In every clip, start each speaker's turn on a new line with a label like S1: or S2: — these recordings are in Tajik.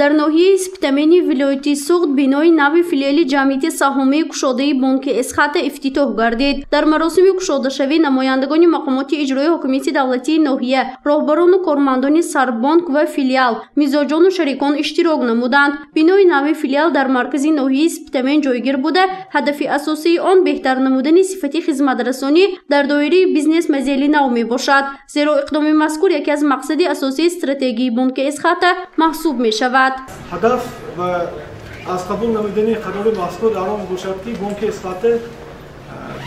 S1: Дар ноҳияи Спитамени вилояти Суғд бинои нави филиали ҷамъияти саҳомии кушодаи бонки Эсхата ифтитоҳ гардид. Дар маросими кушодашавӣ намояндагони мақомоти иҷроии ҳокимияти давлатии ноҳия, роҳбарону кормандони сарбонк ва филиал, мизоҷону шарикон иштирок намуданд. Бинои нави филиал дар маркази ноҳияи Спитамен ҷойгир буда, ҳадафи асосии он беҳтар намудани сифати хизматрасонӣ дар доираи бизнес-модели нав мебошад. Зеро иқдоми мазкур яке аз мақсади асосии стратегияи бонки Эсхата маҳсуб мешавад.
S2: Ҳадаф ва аз қабул намудани қарори мазкур дар он бошад, ки бонки Эсхата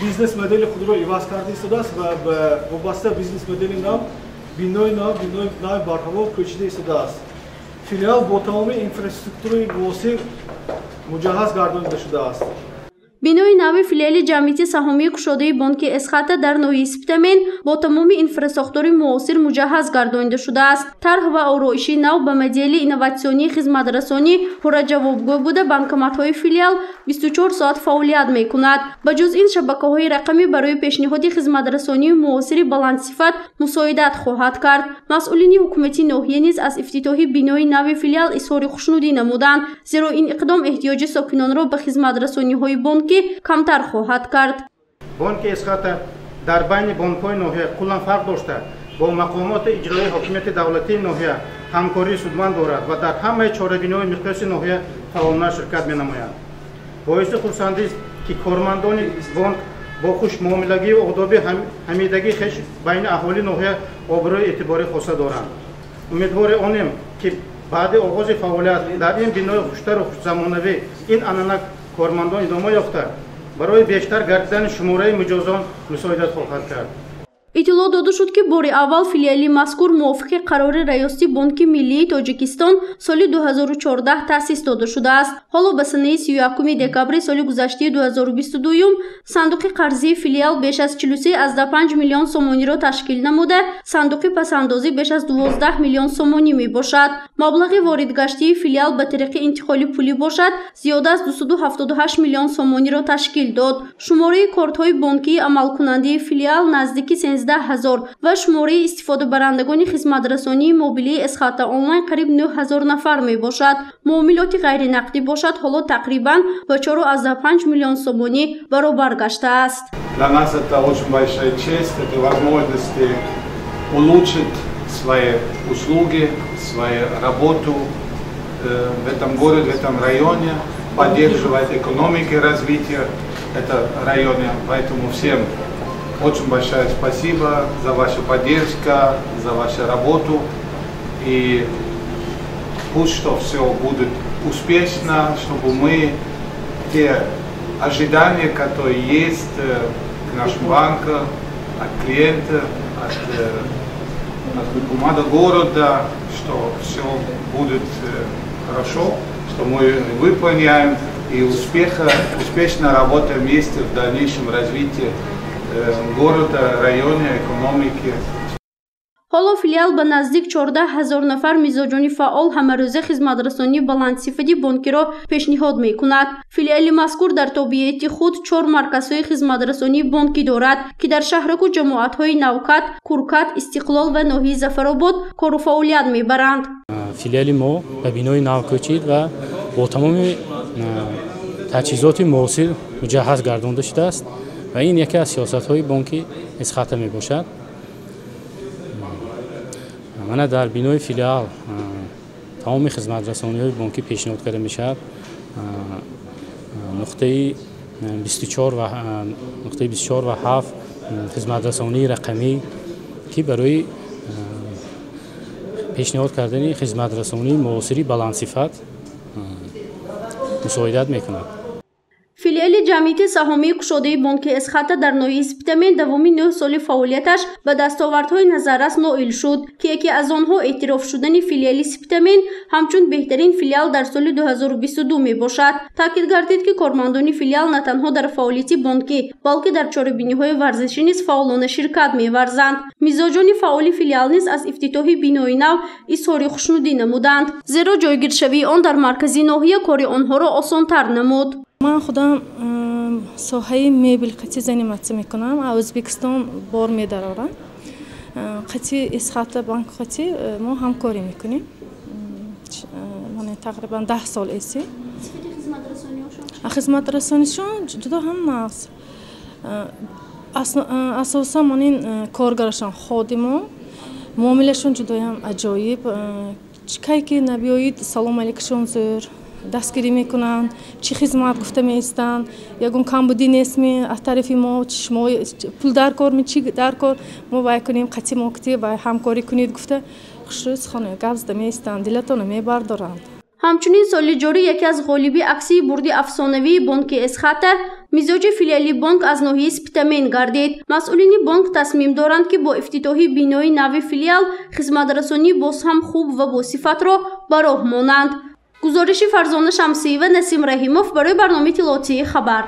S2: бизнес-модели худро иваз карда истодааст ва ба вобаста бизнес-модели нав бинои нави барҳаво кӯчида истодааст. Филиал бо тамоми инфраструктураи муосир муҷаҳҳаз гардонида шудааст.
S1: Бинои нави филиали ҷамъияти саҳомии кушодаи бонки Эсхата дар ноҳияи Спитамен бо тамоми инфрасохтори муосир муҷаҳҳаз гардонида шудааст. Тарҳ ва ороиши нав ба модели инноватсионии хизматрасонӣ пурра ҷавобгӯ буда, банкоматҳои филиал 24 соат фаъолият мекунад. Ба ҷуз ин, шабакаҳои рақамӣ барои пешниҳоди хизматрасонии муосири баландсифат мусоидат хоҳад кард. Масъулини ҳукумати ноҳия низ аз ифтитоҳи бинои нави филиал изҳори хушнудӣ намуданд, зеро ин иқдом эҳтиёҷи сокинонро ба хизматрасониҳои бонкӣ камтар хоҳад кард.
S3: Бонки Эсхата дар байни бонкҳои ноҳия куллан фарқ дошта, бо мақомоти иҷроии ҳокимияти давлатии ноҳия ҳамкории судманд дорад ва дар ҳамаи чорабиниҳои миқёси ноҳия фаъолона ширкат менамояд. Боиси хурсандист, ки кормандони бонк бо хушмуомилагию одоби ҳамидагии хеш байни аҳолии ноҳия обрӯи эътибори хоса доранд. Умедвори онем, ки баъди оғози фаъолият дар ин бинои хуштару хушзамонавӣ ин анъана кормандон идома ёфта, барои бештар гардидани шумораи муҷозон мусоидат хоҳад кард.
S1: Иттилоъ дода шуд, ки бори аввал филиали мазкур мувофиқи қарори Раёсати Бонки Миллии Тоҷикистон соли 2014 таъсис дода шудааст. Ҳоло ба санаи 31 декабри соли гузаштаи 2022 сандуқи қарзии филиал беш аз 43,5 миллион сомониро ташкил намуда, сандуқи пасандозӣ беш аз 12 миллион сомонӣ мебошад. Маблағи воридгаштии филиал ба тариқи интиқоли пулӣ бошад, зиёда аз 278 миллион сомониро ташкил дод. Шумораи кортҳои бонкии амалкунандаи филиал наздики 13 ҳазор ва шумораи истифодабарандагони хизматрасонии мобилии Эсхата онлайн қариб 9 ҳазор нафар мебошад. Муомилоти ғайринақдӣ бошад, ҳоло тақрибан ба 4,5 миллион сомонӣ баробар гаштааст.
S4: Для нас это очень большая честь, это возможность улучшить свои услуги, свою работу в этом городе, в этом районе, поддерживать экономику и развитие этого района. Поэтому всем очень большое спасибо за вашу поддержку, за вашу работу. И пусть что все будет успешно, чтобы мы те ожидания, которые есть к нашему банку, от клиента, от громады города, что все будет хорошо, что мы выполняем и успешно работаем вместе в дальнейшем развитии города, района, экономики.
S1: Ҳоло филиал ба наздик 14 ҳазор нафар мизоҷони фаъол ҳамарӯза хизматрасонии баландсифати бонкиро пешниҳод мекунад. Филиали мазкур дар тобеияти худ 4 марказҳои хизматрасонии бонкӣ дорад, ки дар шаҳраку ҷамоатҳои Навкат, Куркат, Истиқлол ва ноҳияи Зафаробод кору фаъолият мебаранд.
S5: Филиали мо ба бинои нав кӯчид ва бо тамоми таҷҳизоти муосир муҷаҳҳаз гардонда шудааст ва ин яке аз сиёсатҳои бонки Эсхата мебошад. Мана дар бинои филиал тамоми хизматрасониҳои бонкӣ пешниҳод карда мешавад. Нуқтаи 24 ва 7 хизматрасонии рақамӣ, ки барои пешниҳод кардани хизматрасонии муосири баландсифат мусоидат мекунад.
S1: Филиали ҷамъияти саҳомии кушодаи бонки Эсхата дар ноҳияи Спитамен давоми 9 соли фаъолияташ ба дастовардҳои назаррас ноил шуд, ки яке аз онҳо эътироф шудани филиали Спитамен ҳамчун беҳтарин филиал дар соли 2022 мебошад. Таъкид гардид, ки кормандони филиал на танҳо дар фаъолияти бонкӣ, балки дар чорабиниҳои варзишӣ низ фаъолона ширкат меварзанд. Мизоҷони фаъоли филиал низ аз ифтитоҳи бинои нав изҳори хушнудӣ намуданд, зеро ҷойгиршавии он дар маркази ноҳия кори онҳоро осонтар намуд.
S6: Ман худам соҳаи мебел қати заниматься мекунам, аз Ӯзбекистон бор медарорам. Қати Эсхата банк қати мо ҳамкорӣ мекунем. Тақрибан 10 сол эси. Хизматрасонишон ҷудо ҳам нағз. Асосан манин коргарашон, ходимо муомилашон ҷудоям аҷоиб. Кай ки набиёид, салом алейкушон зӯр, дастгирӣ мекунанд, чӣ хизмат гуфта меистанд, ягон камбудӣ нестми аз тарафи мо, шумо пул дар кор ми, чӣ дар кор, мо вай кунем, қатъи мо кутӣ вай ҳамкорӣ кунед гуфта, хушрӯз хона гап зада меистанд, дилатонро мебардоранд.
S1: Ҳамчунин соли ҷорӣ яке аз ғолиби аксии бурди афсонавии бонки Эсхата мизоҷи филиали бонк аз ноҳияи Спитамен гардид. Масъулини бонк тасмим доранд, ки бо ифтитоҳи бинои нави филиал хизматрасонӣ боз ҳам хуб ва босифатро ба роҳ монанд. Гузориши Фарзона Шамсиева, Насим Раҳимов барои барномаи иттилоотии «Хабар».